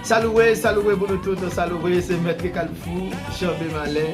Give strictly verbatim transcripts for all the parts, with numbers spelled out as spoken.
Salouwe, salouwe pou nou tout, salouwe, se Mèt Kalfou, Janbe Malè,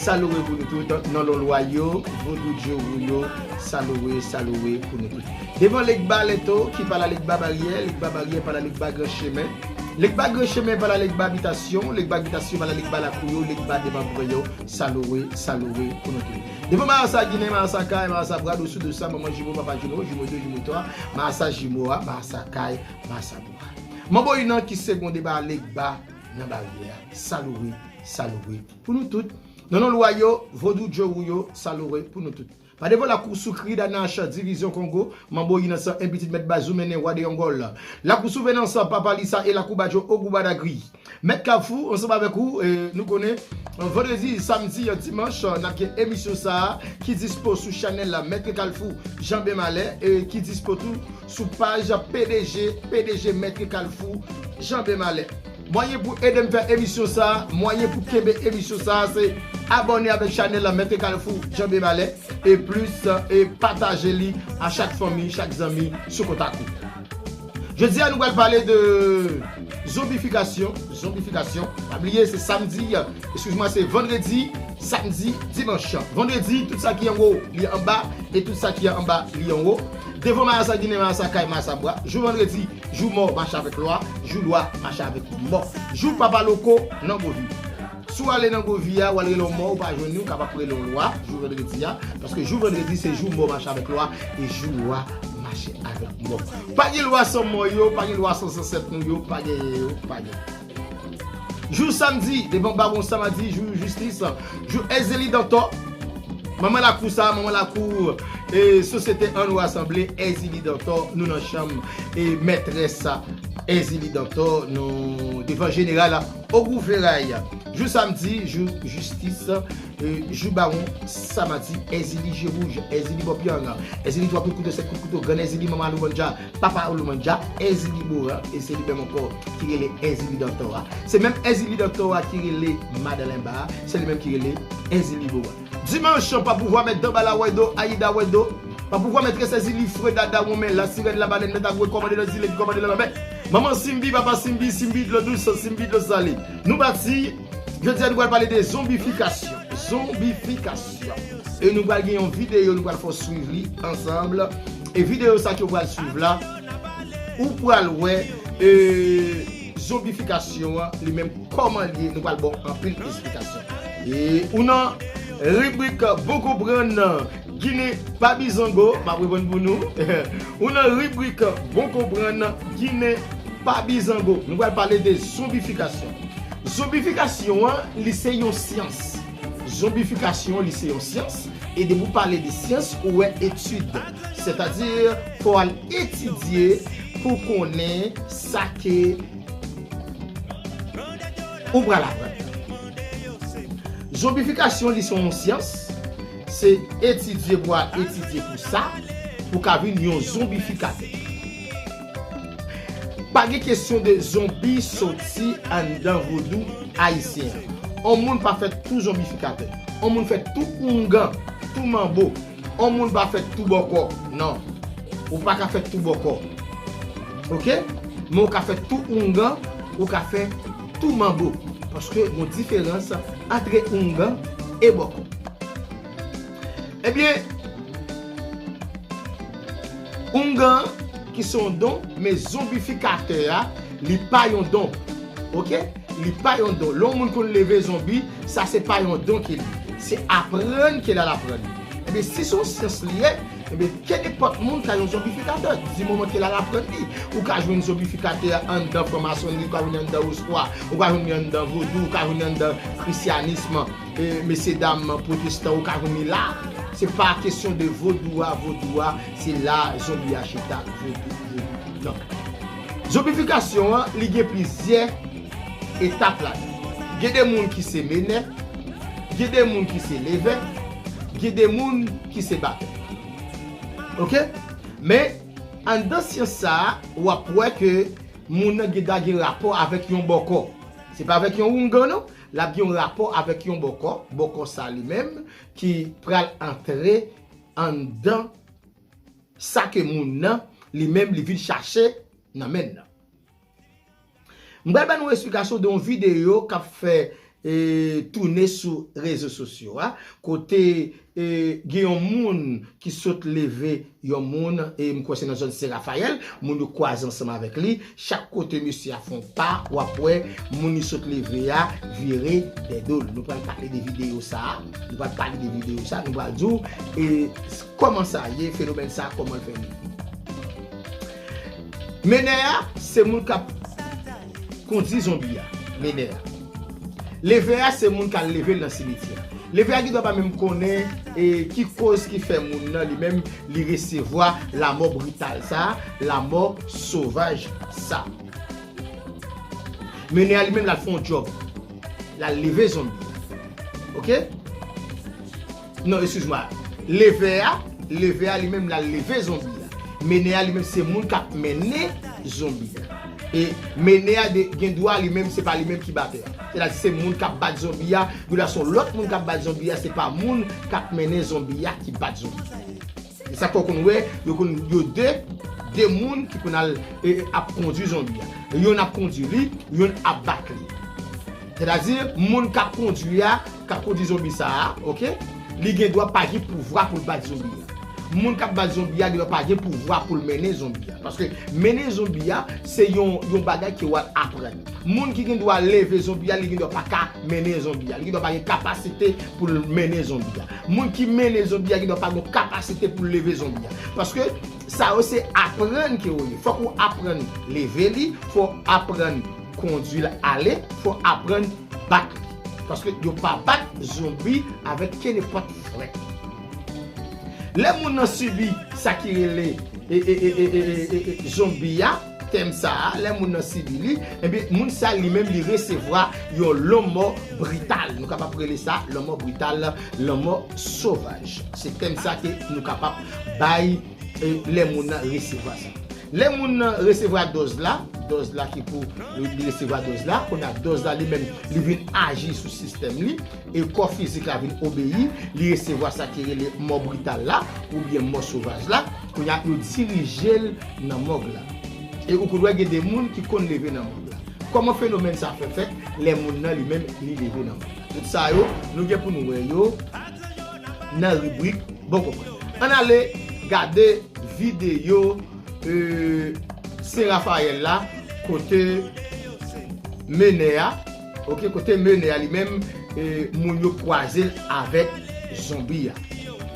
salouwe pou nou tout, nan lon lwa yo, vodou djowou yo, salouwe, salouwe pou nou tout. Devan Legba Lento, ki pa la Legba Baryè, Legba Baryè pa la Legba Gran Chemen, Legba Gran Chemen pa la Legba Bitasyon, Legba Bitasyon pa la Legba Lakou yo, Legba Demanbre yo, salouwe, salouwe pou nou tout. Devan Marasa Ginen, Marasa Kay, Marasa Bwa, Dosou Dosa, Manman Jimo, Papa Jimo, Jimo de, Jimo twa, Marasa Jimo a, Marasa Kay, Marasa Bwa. Manbo Inan ki segonde pa Legba nan Baryè a. Salouwe, salouwe pou nou tout. Nan non lwa yo, vodou djowou yo, salouwe pou nou tout. Pa devan lakou Soukri, Danach, Divizyon Kongo, Manbo Inan san en pitit Mèt Bazou mennen wa de Angòl. Lakou Souvenans, Papa Lisa e lakou Badjo Ogou Badagri. Mèt Kalfou, ansanm avèk ou, e, nou konnen, vandredi, samdi, dimanch, n ap gen emisyon sa a ki dispo sou chanèl la, Mèt Kalfou, Janbe Malè, e ki dispo tou sou paj P D G, P D G Mèt Kalfou, Janbe Malè. Mwayen pou ede m fè emisyon sa a, mwayen pou kenbe emisyon sa a, se abòne avèk chanèl la, Mèt Kalfou, Janbe Malè, e plis, e pataje li a chak fanmi, chak zanmi sou kontak ou. Jodi a, nou pral pale de zonbifikasyon, zonbifikasyon. Pa bliye, se samdi, eskize mwa, se vandredi, samdi, dimanch. Vandredi, tout sa ki anwo, li anba, e tout sa ki anba, li anwo. Devan Marasa Ginen, Marasa Kay, Marasa Bwa. Jou vandredi, jou mò mache avèk lwa, jou lwa mache avèk mò. Jou Papa Loko nan Govi. Si w ale nan Govi a, w al rele yon mò, ou pa jwenn li, ou kapab rele yon lwa, jou vandredi a, paske jou vandredi se jou mò mache avèk lwa, e jou lwa mache avèk mò. Pa gen lwa san mò yo, pa gen lwa san zansèt nou yo, pa gen yo, pa gen. Jou samdi, devan Bawon Samadi, jou jistis, jou Èzili Dantò, manman lakou sa, manman lakou, e sosyete an nou rasanble, Èzili Dantò, nou nan chanm, e mètrès sa, Èzili Dantò, nou devan jeneral Ogou Feray. Jou samdi, jou jistis, e jou Bawon Samadi, Èzili Je Wouj, Èzili Bòpyang, Èzili Twa Kout Kouto, Sèt Kout Kouto, Grann Èzili, Manman Aloumandja, Papa Aloumandja, Èzili Boran, e se li menm ankò ki rele Èzili Dantò a. Se menm Èzili Dantò a ki rele Madan Lenba a, se li menm ki rele Èzili Boran. Dimanch, pa pouvwa mèt Danbala Wèdo, Ayida Wèdo, pa pouvwa mètrès Èzili, Freda Dawonmen, Lasirèn Labalèn, mèt Agwe, kòmande nan zile ki kòmande nan lanmè. Manman Simbi, papa Simbi, Simbi dlo dous, Simbi dlo sale. Nou pati, jodi a nou pral pale de zonbifikasyon. Zonbifikasyon. E nou pral gen yon videyo, nou pral fè w swiv li ansanm. E videyo sa ke w pral swiv la, ou pral wè, e, zonbifikasyon an, li menm kòman l ye, nou pral ba w anpil esplikasyon. E ou nan ribrik Bon Konprann Ginen pa Bizango, m ap reponn pou nou. Ou nan ribrik Bon Konprann Ginen pa Bizango. Nou pral pale de zonbifikasyon. Zonbifikasyon an, li se yon syans. Zonbifikasyon, li se yon syans. E depi w pale de syans, ou wè etid. Sètadi, fò w al etidye pou konnen sa ke ou pral aprann. Zonbifikasyon, li se yon syans. Se etidye pou al etidye pou sa, pou ka vin yon zonbifikatè. Pa gen kesyon de zonbi soti anndan vodou ayisyen an. On moun pa fèt tou zonbifikatè. On moun fèt tou oungan, tou manbo. On moun pa fèt tou bòkò. Non. Ou pa ka fèt tou bòkò. Oke? Men ou ka fèt tou oungan, ou ka fè tou manbo. Paske gon diferans antre oungan e bòkò. Ebyen, oungan ki se yon don, men zonbifikatè a, li pa yon don. Oke? Li pa yon don. Lè yon moun konn leve zonbi, sa se pa yon don ke li. Se aprann ke l al aprann li. Ebyen, si se yon syans li ye, ebyen, kenenpòt moun ka yon zonbifikatè. Di moman ke l al aprann li. Ou ka jwenn zonbifikatè anndan franmasonnri, ou ka jwenn anndan ostwa, ou ka jwenn li anndan vodou, ou ka jwenn li anndan krisyanis, e, mesye dam pwotestan, ou ka jwenn li la. Se pa kesyon de vodou a, vodou a, se la zonbi a chita, vodou, vodou. Non. Zonbifikasyon an, li gen plizyè etap ladan. Gen de moun ki se menè, gen de moun ki se levè, gen de moun ki se batè. Oke? Men, anndan syans sa a, w ap wè ke moun nan gen dwa gen rapò avèk yon bòkò. Se pa avèk yon oungan, non. L ap gen yon rapò avèk yon bòkò. Bòkò sa li menm ki pral antre anndan sa ke moun nan, li menm, li vin chache nan men l nan. M pral ban nou eksplikasyon de yon videyo k ap fè e, tounen sou rezo sosyo a, kote e, gen yon moun ki sot leve yon moun, e m kwè se nan zòn Sen Rafayèl, moun yo kwaze ansanm avèk li, chak kote mesye a fè yon pa, w ap wè moun li sot leve a vire dèdo l. Nou pral pale de videyo sa a, nou pral pale de videyo sa a, nou pral di w e, kòman sa ye, fenomèn sa a, kòman l fè rive. Menè a, se moun k ap kondi zonbi a, menè a. Levè a, se moun k al leve l nan simityè a. Levè a gendwa pa menm konnen e, ki koz ki fè moun nan li menm li resevwa lamò brital sa, lamò sovaj sa. Menè a li menm l al fè yon djòb. L al leve zonbi a. Oke? Non, eskiz mwa. Levè a, levè a li menm l al leve zonbi a. Menè a li menm se moun k ap mennen zonbi a. E menè a de, gen dwa li menm se pa li menm ki batè a. Sètadi se moun k ap bat zonbi a, gen dwa se yon lòt moun k ap bat zonbi a, se pa moun k ap mennen zonbi a ki bat zonbi a. E sa k fè w konn wè, yo konn yo de, de moun ki konn al e, e, ap kondwi zonbi a. Youn ap kondwi li, youn ap bat li. Sètadi, moun k ap kondwi a, k ap kondwi zonbi sa a, oke? Li gen dwa pa gen pouvwa pou l bat zonbi a. Moun k ap bat zonbi a, li pa gen pouvwa pou l mennen zonbi a. Paske mennen zonbi a, se yon, yon bagay ke w al aprann. Moun ki gen dwa leve zonbi a, li gen dwa pa ka mennen zonbi a. Li gen dwa pa gen kapasite pou l mennen zonbi a. Moun ki mennen zonbi a, gen dwa pa gen kapasite pou l leve zonbi a. Paske sa yo se aprann ke yo ye. Fòk ou aprann leve li, fò w aprann kondwi l ale, fò w aprann bat li. Paske yo pa bat zonbi avèk kenenpòt frèt. Lè moun nan sibi sa ki rele e, e, e, e, e, e, e, e, zonbi a, tèm sa a, lè moun nan sibi li, ebyen, moun sa li menm li resevwa yon lanmò brital. Nou kapab rele sa lanmò brital, lanmò sovaj. Se tèm sa ke nou kapab bay e, lè moun nan resevwa sa. Lè moun nan resevwa dòz la, dòz la ki pou li resevwa dòz la, kounye a dòz la li menm li vin aji sou sistèm li, e kò fizik la vin obeyi, li resevwa sa ki rele mò brital la, oubyen mò sovaj la, kounye a yo dirije l nan mòg la. E ou konn wè gen de moun ki konn leve nan mòg la. Kòman fenomèn sa fè fèt lè moun nan li menm li leve nan mòg la? Tout sa yo, nou gen pou nou wè yo nan ribrik Bon Konprann. Ann ale gade videyo e, Sen Rafayèl la, kote menè a, oke, kote menè a li menm, e, moun yo kwaze l avèk zonbi a.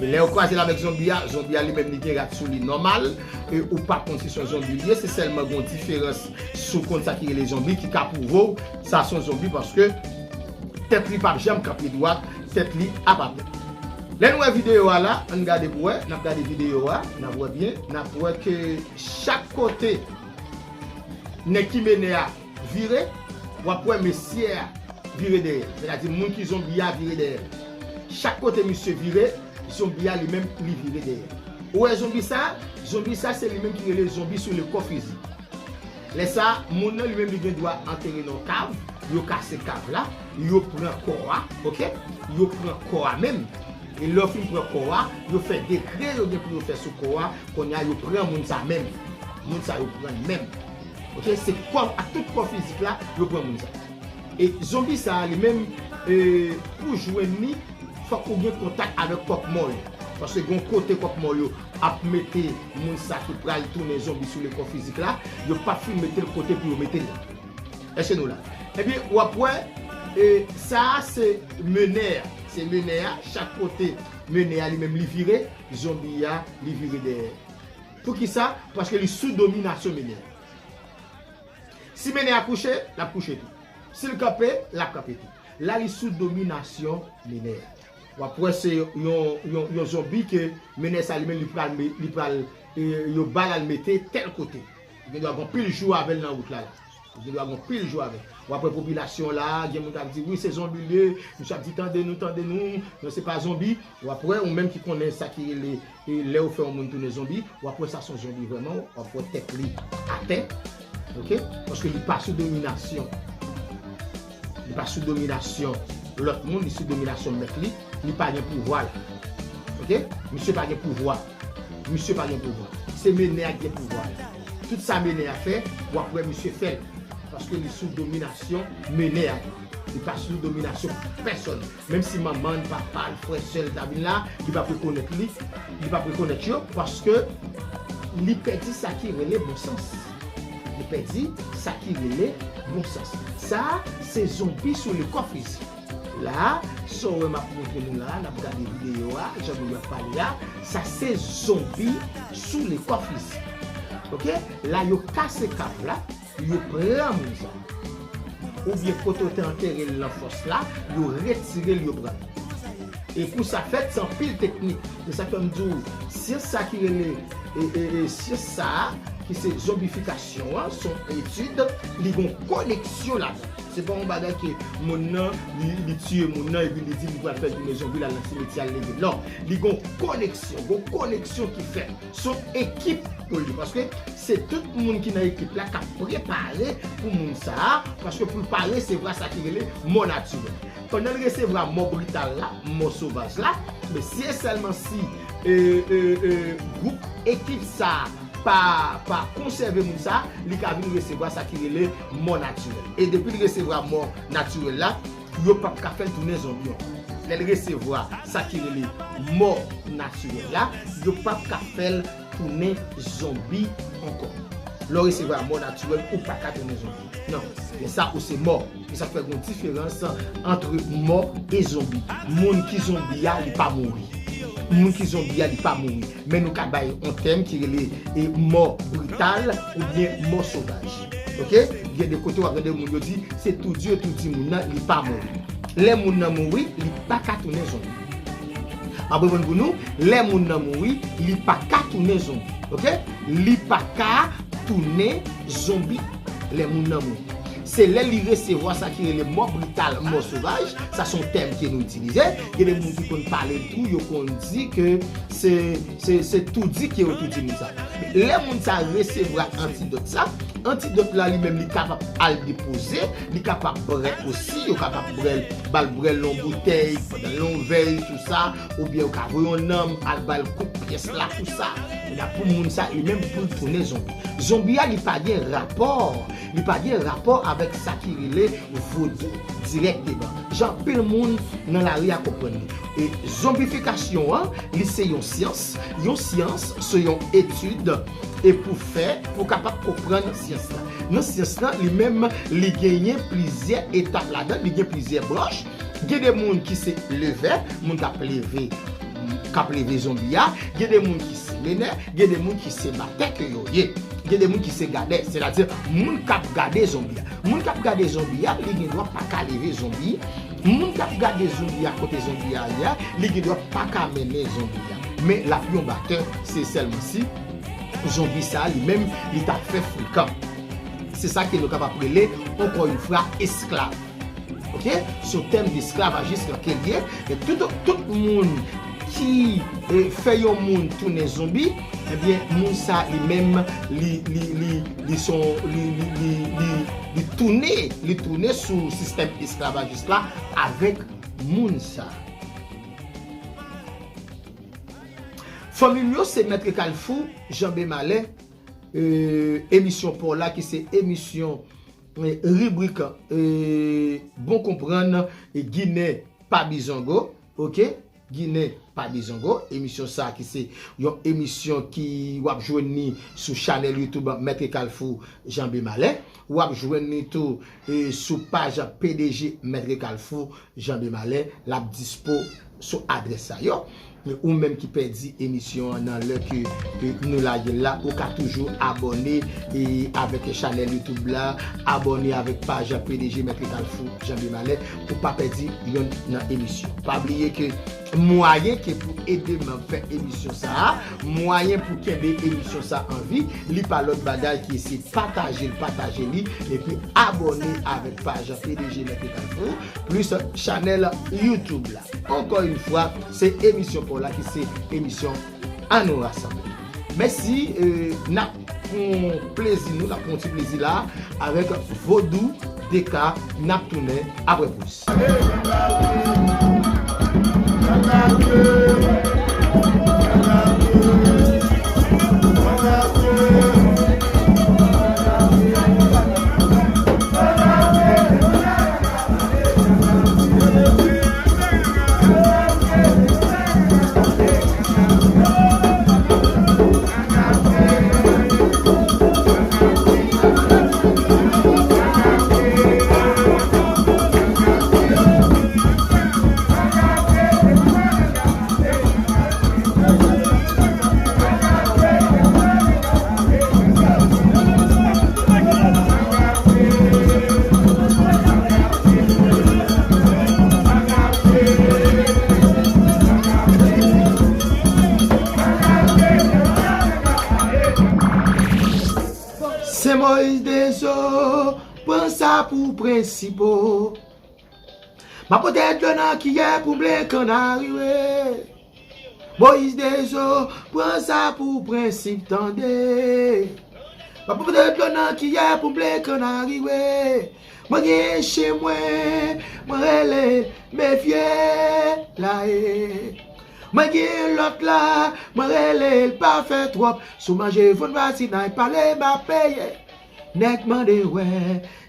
E lè yo kwaze l avèk zonbi a, zonbi a li menm li gen rad sou li nòmal, e ou pa konn si se yon zonbi li ye, se sèlman gen yon diferans si w konn sa ki rele zonbi ki ka pwouve w sa se yon zonbi paske tèt li p ap janm kanpe dwat, tèt li ap atè. Lè n wè videyo a la, ann gade pou wè, n ap gade videyo a, n ap wè byen, n ap wè ke chak kote nèg ki menè a vire, w ap wè mesye a vire dèyè l. Sètadi moun ki zonbi a vire dèyè l. Chak kote misye vire, zonbi a li menm li vire dèyè l. Ou wè zonbi sa? Zonbi sa se li menm ki rele zonbi sou le kò fizik. Lè sa, moun nan li menm li gen dwa antere nan yon kav, yo kase kav la, yo pran kò a, oke? Yo pran kò a menm. E lè yo fin pran kò a, yo fè degre yo gen pou yo fè sou kò a, kounye a yo pran moun sa menm. Moun sa yo pran menm. Oke, se kò ak tout kò fizik la, yo pran moun sa. E zonbi sa a li menm, e, pou jwenn li, fòk ou gen kontak avèk kòk mò yo. Paske gen yon kote kòk mò yo ap mete moun sa ki pral tounen zonbi sou le kò fizik la, yo p ap fin mete l kote pou yo mete l. Èske nou la? Ebyen, w ap wè, e, sa a se menè a. Se menè a, chak kote menè a li menm li vire, zonbi a li vire dèyè. Poukisa? Paske li sou dominasyon menè a. Si menè a kouche, l ap kouche tou. Si l kanpe, l ap kanpe tou. La li sou dominasyon menè a. W ap wè se yon, yon, yon zonbi ke menè sa li menm li pral, me- li pral, e, yo ba l al mete tèl kote. Li gen dwa gen pil jou avè l nan wout la la. Li gen dwa gen pil jou avè l. W ap wè popilasyon la, gen moun k ap di, wi, se zonbi l ye. Misye ap di, tande nou, tande nou. Non, se pa zonbi. W ap wè, ou menm ki konnen sa ki rele, e lè yo fè yon moun tounen zonbi, w ap wè sa se yon zonbi vrèman, w ap wè tèt li atè, oke? Paske li pa sou dominasyon. Li pa sou dominasyon lòt moun, li sou dominasyon mèt li, li pa gen pouvwa la. Oke? Misye pa gen pouvwa. Misye pa gen pouvwa. Se menè a ki gen pouvwa la. Tout sa menè a fè, w ap wè misye fè l. Paske li sou dominasyon menè a. Li pa sou dominasyon pèsòn. Menm si manman l, papa l, frè, sè l ta vin la, li p ap rekonèt li, li p ap rekonèt yo, paske li pèdi sa ki rele bon sans. Li pèdi sa ki rele bon sans. Sa a, se zonbi sou lekò fizik. La a, sa w wè m ap montre nou la a, n ap gade videyo a, jan nou ap pale a, sa se zonbi sou lekò fizik. Oke? La, yo kase kav la, yo pran moun sa. Oubyen kote yo te antere l nan fòs la, yo retire l, yo pran l. E pou sa fèt, se anpil teknik. Se sa k fè m di w, syans sa ki rele, e, e, e, syans sa a, ki se zonbifikasyon an, se yon etid, li gon koneksyon ladan. Se pa yon bagay ke moun nan, li, li tiye moun nan, epi li di li pral fè l tounen zonbi, l al nan simetyè, al leve l. Non, li gon koneksyon, gon koneksyon ki fèt. Se yon ekip pou li, paske se tout moun ki nan ekip la k ap prepare pou moun sa a, paske pou l pa resevwa sa ki rele mò natirèl. Pandan l resevwa mò brital la, mò sovaj la, men si e sèlman si, e, e, e, gwoup, ekip sa a pa, pa konsève moun sa a, li ka vin resevwa sa ki rele mò natirèl. E depi l resevwa mò natirèl la, yo p ap ka fè l tounen zonbi ankò. Lè l resevwa sa ki rele mò natirèl la, yo p ap ka fè l tounen zonbi ankò. Lè w resevwa mò natirèl, ou pa ka tounen zonbi. Non, men sa ou se mò. E sa fè gon diferans ant mò e zonbi. Moun ki zonbi a, li pa mouri. Moun ki zonbi a, li pa mouri. Men nou ka bay yon tèm ki rele, e, mò brital oubyen mò sovaj. Oke? Gen de kote w ap tande moun yo di, se toudi yo toudi moun nan, li pa mouri. Lè moun nan mouri, li pa ka tounen zonbi. M ap reprann pou nou, lè moun nan mouri, li pa ka tounen zonbi. Oke? Li pa ka tounen zonbi lè moun nan mouri. Se lè li resevwa sa ki rele mò brital, mò sovaj, sa se yon tèm ke nou itilize. Gen de moun ki konn pale l tou, yo konn di ke se, se, se toudi ke yo toudi moun sa. Lè moun sa resevwa antidòt sa, antidòt la li menm li kapab al depoze, li kapab bwè osi, yo kapab bwè l, ba l bwè l nan boutèy, pandan yon vèy, tou sa, oubyen yo ka voye yon nanm al ba l kout pyès la, tou sa. Kounye a pou moun sa, li menm pou l tounen zonbi. Zonbi a, li pa gen rapò, li pa gen rapò avèk sa ki rele vodou dirèkteman. Jan anpil moun nan lari a konprann li. E zonbifikasyon an, li se yon syans. Yon syans se yon etid e pou fè, pou kapab konprann syans la. Nan syans la, li menm, li genyen plizyè etap ladan, li gen plizyè branch. Gen de moun ki se levè, moun k ap leve, k ap leve zonbi a. Gen de moun ki se menè, gen de moun ki se batè ke yo ye. Gen de moun ki se gadè, sètadi moun k ap gade zonbi a. Moun k ap gade zonbi a, li gen dwa pa ka leve zonbi. Moun k ap gade zonbi a kote zonbi a ye a, li gen dwa pa ka mennen zonbi a. Men l ap yon batè, se sèlman si zonbi sa a li menm, li ta fè frekan. Se sa ke nou kapab rele, ankò yon fwa, esklav. Oke? Se yon tèm esklavajis ke l ye. E tout, tout moun ki, e, fè yon moun tounen zonbi, ebyen, moun sa li menm, li, li, li, li son, li, li, li, li, li tounen, li tounen sou sistèm esklavajis la avèk moun sa. Fanmi m yo, se Mèt Kalfou, Janbe Malè, e, emisyon pa w la, ki se emisyon, e, ribrik, e, Bon Konprann, e, Ginen pa Bizongo, oke? Ginen pa Bizongo, emisyon sa ki se yon emisyon ki w ap jwenn ni sou chanèl YouTube Mèt Kalfou Janbe Malè, w ap jwenn ni tou, e, sou paj P D G Mèt Kalfou Janbe Malè, l ap dispo sou adrès sa yo. Men ou menm ki pèdi emisyon an nan lè ke, ke nou lage l la, ou ka toujou abòne, e, avèk chanèl YouTube la, abòne avèk paj P D G Mèt Kalfou Janbe Malè, pou pa pèdi yonn nan emisyon. Pa bliye ke mwayen ke pou ede m fè emisyon sa a, mwayen pou kenbe emisyon sa an vi, li pa lòt bagay ki se pataje l, pataje li, epi abòne avèk paj P D G Mèt Kalfou, plis chanèl YouTube la. Ankò yon fwa, se emisyon pa w la ki se emisyon Ann nou rasanble. Mèsi, e, n ap pran plezi nou, n ap pran ti plezi la avèk Vodou D K, n ap tounen apre pòz. sa pou prensip o. M ap pote dlo nan kiyè pou m ble kannari, wi. Moyiz Dezo, pran sa pou prensip, tande. M ap pote dlo nan kiyè pou m ble kannari, wi. Mwen gen chen mwen, mwen rele l Mefye la, e. Mwen gen lòt la, mwen rele l pa fè twòp. Si w manje vann vasinay, pale m ap peye. Nèg mande wè,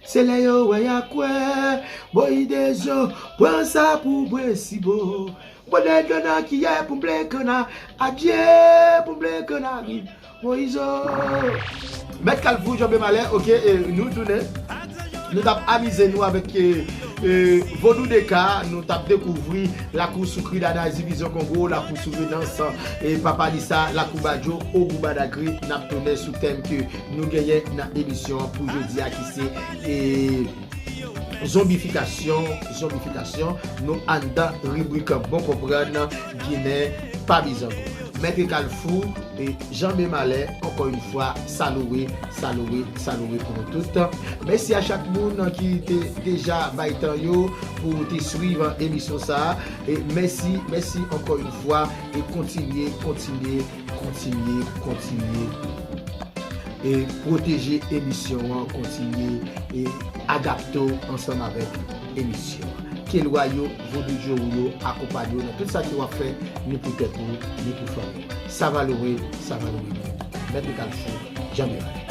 se lè yo wè y a kwè. Moyiz Dezo, pran sa pou prensip o. Mwen dlo nan kiyè pou m ble kanna. Adye pou m ble kannari. Moyiz o. Mèt Kalfou, Janbe Malè, oke, e, nou tounen. Nou t ap amize nou avèk, e, e, Vodou Deka, nou t ap dekouvri lakou Soukridada, Divizyon Kongo, lakou Souvenans, e, Papa Lisa, lakou Badjo, Ogou Badagri, n ap tounen sou tèm ke nou genyen nan emisyon an pou jodi a ki se, e, zonbifikasyon, zonbifikasyon, nou anndan ribrik Bon Konprann Ginen pa Bizango. Mèt Kalfou, e, Janbe Malè, ankò yon fwa, salué, salué, salué pou nou tout. Mèsi a chak moun ki te deja bay tan yo pou te swiv emisyon sa a. E mèsi, mèsi ankò yon fwa. E kontinye, kontinye, kontinye, kontinye. E pwoteje emisyon an, kontinye e adapte w ansanm avèk emisyon an. Ke lwa yo, vodou djowou yo akonpanye w nan tout sa ke w ap fè, ni pou tèt ou, ni pou fanmi w. Sa va lore, sa va lore byen. Mèt Kalfou, Janbe Malè.